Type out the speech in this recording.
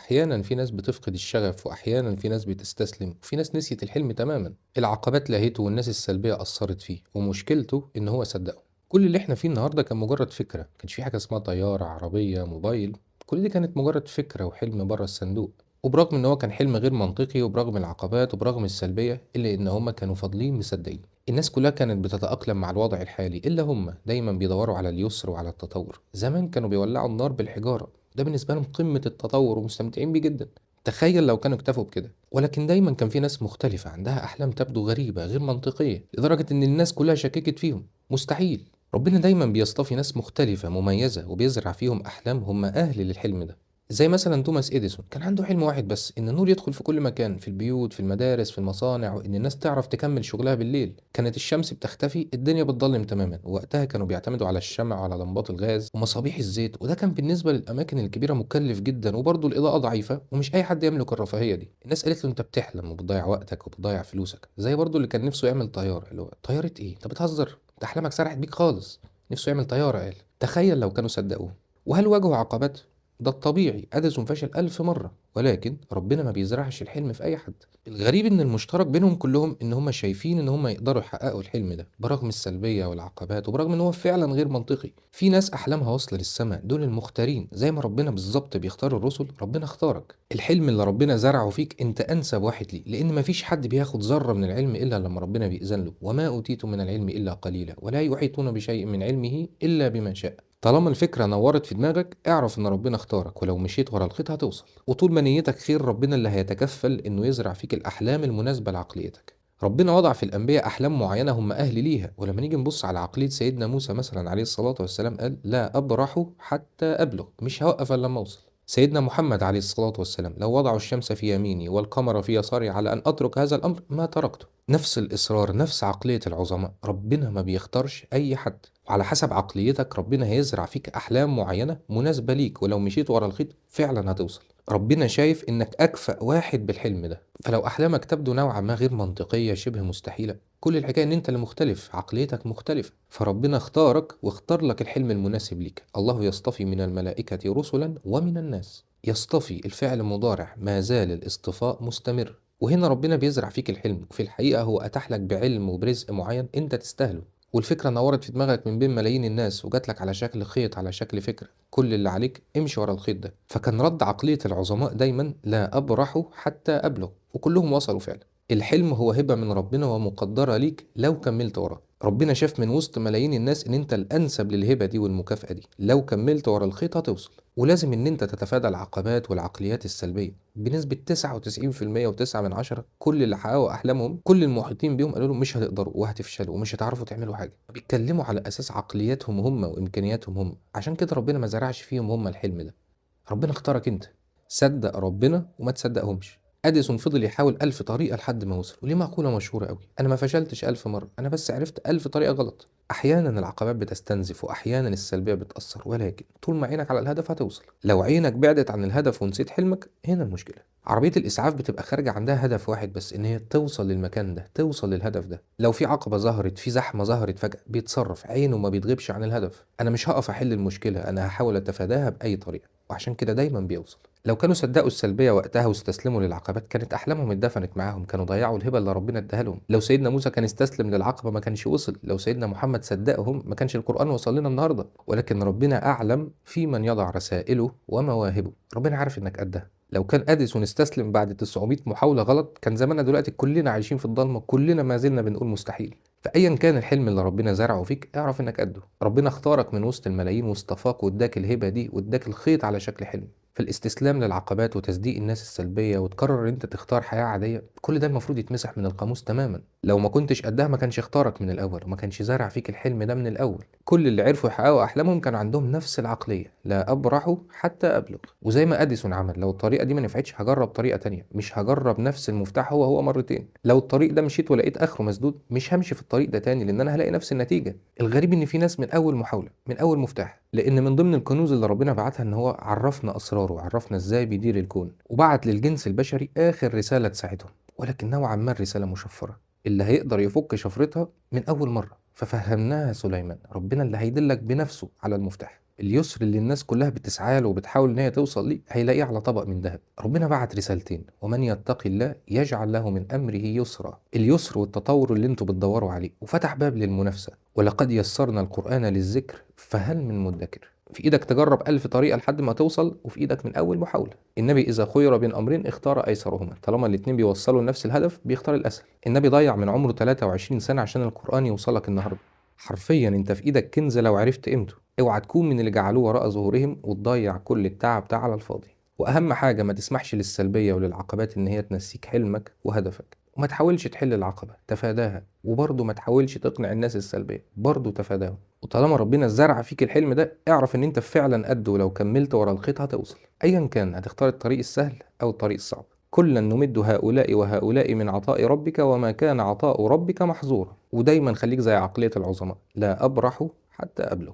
أحيانا في ناس بتفقد الشغف، وأحيانا في ناس بتستسلم، وفي ناس نسيت الحلم تماما. العقبات لهيته والناس السلبية أثرت فيه، ومشكلته إن هو صدقه. كل اللي احنا فيه النهاردة كان مجرد فكرة، ما كانش في حاجة اسمها طيارة، عربية، موبايل، كل دي كانت مجرد فكرة وحلم بره الصندوق. وبرغم ان هو كان حلم غير منطقي، وبرغم العقبات، وبرغم السلبية، الا ان هم كانوا فاضلين مصدقين. الناس كلها كانت بتتأقلم مع الوضع الحالي الا هم، دايما بيدوروا على اليسر وعلى التطور. زمان كانوا بيولعوا النار بالحجارة، ده بالنسبة لهم قمة التطور ومستمتعين بيه جدا. تخيل لو كانوا اكتفوا بكده. ولكن دايما كان في ناس مختلفة عندها أحلام تبدو غريبة غير منطقية، لدرجة ان الناس كلها شككت فيهم. مستحيل. ربنا دايما بيصطفي ناس مختلفة مميزة وبيزرع فيهم أحلام هم أهل للحلم ده. زي مثلا توماس إديسون، كان عنده حلم واحد بس، إن النور يدخل في كل مكان، في البيوت، في المدارس، في المصانع، وإن الناس تعرف تكمل شغلها بالليل. كانت الشمس بتختفي، الدنيا بتضلم تماما، ووقتها كانوا بيعتمدوا على الشمع وعلى لمبات الغاز ومصابيح الزيت، وده كان بالنسبة للأماكن الكبيرة مكلف جدا، وبرضه الإضاءة ضعيفة ومش أي حد يملك الرفاهية دي. الناس قالت له أنت بتحلم وبتضيع وقتك وبتضيع فلوسك. زي برضه اللي كان نفسه يعمل طيارة، اللي هو طيارة إيه؟ أنت بتهزر، أنت أحلامك سرحت بيك خالص. نفسه يعمل طيارة قال. تخيل لو كانوا صدقوه. وهل واجهوا عقبات؟ ده الطبيعي، أديسون فشل 1000 مرة، ولكن ربنا ما بيزرعش الحلم في أي حد. الغريب إن المشترك بينهم كلهم إن هم شايفين إن هم يقدروا يحققوا الحلم ده برغم السلبية والعقبات، وبرغم إن هو فعلا غير منطقي. في ناس أحلامها واصلة للسماء، دول المختارين. زي ما ربنا بالظبط بيختار الرسل، ربنا اختارك. الحلم اللي ربنا زرعه فيك أنت أنسب واحد ليه، لأن مفيش حد بياخد ذرة من العلم إلا لما ربنا بيأذن له. وما أوتيتم من العلم إلا قليلا ولا يحيطون بشيء من علمه إلا بما شاء. طالما الفكرة نورت في دماغك اعرف ان ربنا اختارك، ولو مشيت ورا الخيط هتوصل. وطول ما نيتك خير ربنا اللي هيتكفل انه يزرع فيك الاحلام المناسبة لعقليتك. ربنا وضع في الانبياء احلام معينة هم اهل ليها، ولما نيجي نبص على عقلية سيدنا موسى مثلا عليه الصلاة والسلام قال لا ابرح حتى ابلغ، مش هوقف الا لما اوصل. سيدنا محمد عليه الصلاة والسلام لو وضعوا الشمس في يميني والقمر في يساري على أن أترك هذا الأمر ما تركته. نفس الإصرار، نفس عقلية العظماء. ربنا ما بيختارش أي حد، وعلى حسب عقليتك ربنا هيزرع فيك أحلام معينة مناسبة ليك، ولو مشيت ورا الخيط فعلا هتوصل. ربنا شايف إنك أكفأ واحد بالحلم ده. فلو أحلامك تبدو نوعا ما غير منطقية شبه مستحيلة، كل الحكاية إن أنت اللي مختلف، عقليتك مختلفة، فربنا اختارك واختار لك الحلم المناسب ليك. الله يصطفي من الملائكة رسلا ومن الناس. يصطفي الفعل مضارع، ما زال الاصطفاء مستمر. وهنا ربنا بيزرع فيك الحلم، وفي الحقيقة هو أتاح لك بعلم وبرزق معين أنت تستاهله. والفكرة نورت في دماغك من بين ملايين الناس وجات لك على شكل خيط، على شكل فكرة. كل اللي عليك امشي ورا الخيط ده. فكان رد عقلية العظماء دايما لا أبرح حتى أبلغ، وكلهم وصلوا فعلا. الحلم هو هبة من ربنا ومقدرة ليك لو كملت وراه. ربنا شاف من وسط ملايين الناس ان انت الانسب للهبة دي والمكافأة دي، لو كملت ورا الخيط هتوصل. ولازم ان انت تتفادى العقبات والعقليات السلبية بنسبة 99.9%. كل اللي حققوا احلامهم كل المحيطين بيهم قالوا لهم مش هتقدروا وهتفشلوا ومش هتعرفوا تعملوا حاجة. بيتكلموا على اساس عقلياتهم هم وامكانياتهم هم، عشان كده ربنا ما زرعش فيهم هم الحلم ده. ربنا اختارك انت، صدق ربنا وما تصدقهمش. أديسون فضل يحاول 1000 طريقة لحد ما وصل، وليه مقولة مشهورة قوي، أنا ما فشلتش 1000 مرة، أنا بس عرفت 1000 طريقة غلط. أحيانا العقبات بتستنزف وأحيانا السلبية بتأثر، ولكن طول ما عينك على الهدف هتوصل. لو عينك بعدت عن الهدف ونسيت حلمك، هنا المشكلة. عربية الإسعاف بتبقى خارجة عندها هدف واحد بس، إن هي توصل للمكان ده، توصل للهدف ده. لو في عقبة ظهرت، في زحمة ظهرت فجأة، بيتصرف، عينه ما بيتغيبش عن الهدف. أنا مش هقف أحل المشكلة، أنا هحاول أتفاداها بأي طريقة، وعشان كده دايما بيوصل. لو كانوا صدقوا السلبية وقتها واستسلموا للعقبات كانت أحلامهم اتدفنت معاهم، كانوا ضيعوا الهبة اللي ربنا اداها لهم. لو سيدنا موسى كان استسلم للعقبة ما كانش وصل، لو سيدنا محمد صدقهم ما كانش القرآن وصل لنا النهاردة. ولكن ربنا أعلم في من يضع رسائله ومواهبه، ربنا عارف إنك قدها. لو كان أديسون استسلم بعد 900 محاولة غلط كان زماننا دلوقتي كلنا عايشين في الضلمة، كلنا ما زلنا بنقول مستحيل. فأيا كان الحلم اللي ربنا زرعه فيك اعرف انك قده. ربنا اختارك من وسط الملايين واصطفاك واداك الهبة دي واداك الخيط على شكل حلم. فالاستسلام للعقبات وتصديق الناس السلبية وتقرر ان انت تختار حياة عادية، كل ده المفروض يتمسح من القاموس تماما. لو ما كنتش قدها ما كانش اختارك من الاول، وما كانش زرع فيك الحلم ده من الاول. كل اللي عرفوا يحققوا احلامهم كان عندهم نفس العقلية، لا ابرح حتى ابلغ. وزي ما اديسون عمل، لو الطريقة دي ما نفعتش هجرب طريقة تانية، مش هجرب نفس المفتاح هو مرتين. لو الطريق ده مشيت ولقيت اخره مسدود مش همشي في الطريق ده تاني، لان انا هلاقي نفس النتيجة. الغريب ان في ناس من اول محاولة، من اول مفتاح، لان من ضمن الكنوز اللي ربنا بعتها ان هو عرفنا اسراره وعرفنا ازاي بيدير الكون، وبعت للجنس البشري اخر رسالة تساعدهم، ولكن نوعا ما الرسالة مشفرة، اللي هيقدر يفك شفرتها من اول مرة. ففهمناها سليمان، ربنا اللي هيدلك بنفسه على المفتاح. اليسر اللي الناس كلها بتسعى له وبتحاول ان هي توصل ليه هيلاقيه على طبق من ذهب. ربنا بعت رسالتين: ومن يتقي الله يجعل له من امره يسرا، اليسر والتطور اللي انتوا بتدوروا عليه، وفتح باب للمنافسة، ولقد يسرنا القران للذكر فهل من مدكر. في ايدك تجرب 1000 طريقه لحد ما توصل، وفي ايدك من اول محاولة. النبي اذا خير بين امرين اختار ايسرهما، طالما الاتنين بيوصلوا لنفس الهدف بيختار الاسهل. النبي ضيع من عمره 23 سنة عشان القران يوصلك النهارده. حرفيا انت في ايدك كنز لو عرفت قيمته. اوعى تكون من اللي جعلوه وراء ظهورهم وتضيع كل التعب ده على الفاضي. واهم حاجة ما تسمحش للسلبيه وللعقبات ان هي تنسيك حلمك وهدفك، وما تحاولش تحل العقبة، تفاداها، وبرضه ما تحاولش تقنع الناس السلبية، برضه تفاداهم. وطالما ربنا زرع فيك الحلم ده اعرف ان انت فعلا قده، ولو كملت ورا الخيط هتوصل. ايا كان هتختار الطريق السهل او الطريق الصعب. كلا نمد هؤلاء وهؤلاء من عطاء ربك وما كان عطاء ربك محظورا. ودايما خليك زي عقلية العظماء: لا أبرح حتى أبلغ.